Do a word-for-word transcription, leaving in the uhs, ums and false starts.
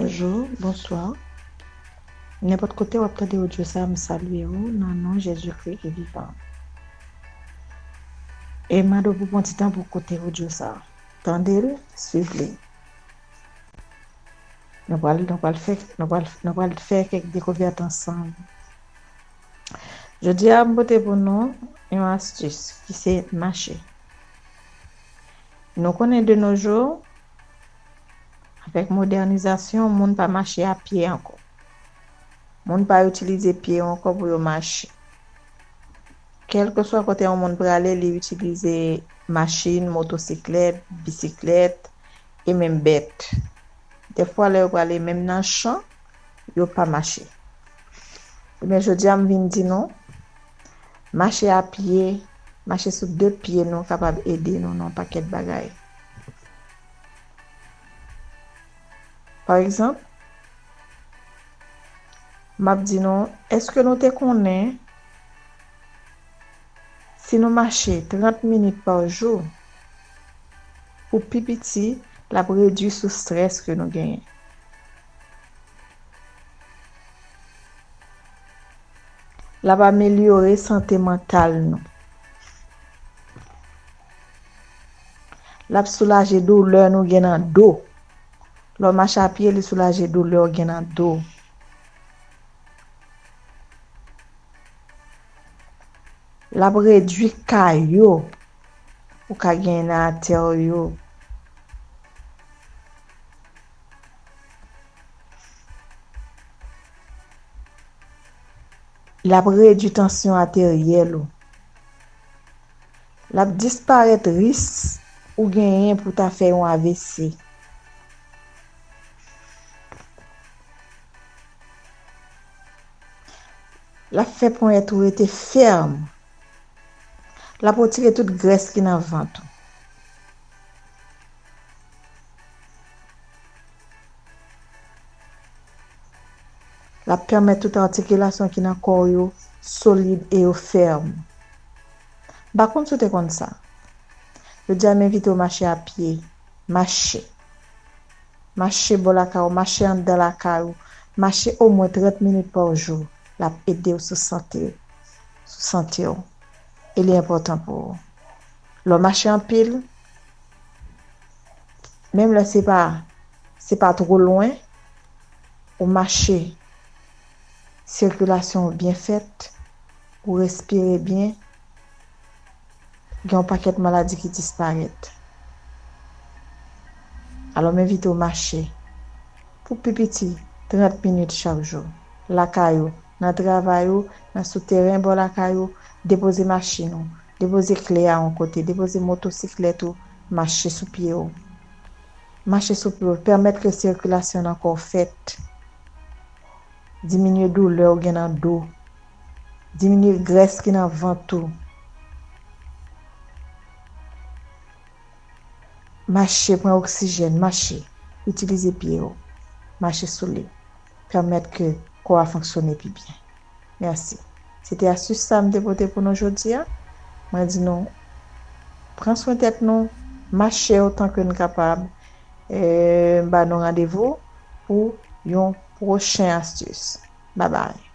Bonjou, bonswa. Nenpòt kote w ap tande odyo sa a, m salye w nan non Jezikri ki vivan. E m mande w pou pran ti tan pou w koute odyo sa a. Tande l, swiv li. Nou pral, nou pral fè, nou pral, nou pral fè kèk dekouvèt ansanm. Jodi a, m pote pou nou yon astis ki se mache. Nou konnen de nos jours, avèk modènizasyon, moun pa mache a pye ankò. Moun pa itilize pye yo ankò pou yo mache. Kèlkeswa kote yon moun prale, li itilize machin, motosiklèt, bisiklèt, e menm bèt. Dèfwa, lè yo prale menm nan chan, yo pa mache. Ebyen, jodi a, m vin di nou, mache a pye, mache sou de pye nou kapab ede nou nan yon pakèt bagay. Pa egzanp, m ap di nou, èske nou te konnen si nou mache trant minit pa jou, pou pi piti, l ap redui sou estrès ke nou genyen. L ap amelyore sante mantal nou. L ap soulaje doulè nou gen nan do. Lè w mache a pye, li soulaje doulè w gen nan do. L ap redui ka yo ou ka genyen nan atè w yo. L ap redui tansyon ateryèl ou. L ap disparèt risk ou genyen pou ta fè yon A V C. L ap fè ponyèt ou rete fèm. L ap retire tout grès ki nan vant ou. L ap pèmèt tout atikilasyon ki nan kò w yo solid e yo fèm. M pa konn si w te konn sa. Jodi a, m envite w mache a pye. Mache. Mache bò lakay ou, mache anndan lakay ou, mache omwen trant minit pa jou, l ap ede w sou sante, sou sante w. E li enpòtan pou ou. Lè w mache anpil, menm lè se pa, se pa twò lwen, ou mache, sikilasyon w byen fèt, ou respire byen, gen yon pakèt maladi ki disparèt. Alò, m envite w mache pou pi piti trant minit chak jou, lakay ou, nan travay ou, nan sou teren bò lakay ou, depoze machin ou, depoze kle a yon kote, depoze motosiklèt ou, mache sou pye w. Mache sou pye w, pèmèt ke sikilasyon nan kò w fèt. Diminye doulè w gen nan do. Diminye grès ki nan vant ou. Mache, pran oksijèn, mache. Itilize pye w. Mache sou li. Pèmèt ke kò a fonksyone pi byen. Mèsi. Se te astis sa m te pote pou nou jodi a. Mwen di nou, pran swen tèt nou, mache otan ke n kapab. E, m ba nou randevou pou yon pwochen astis. Babay.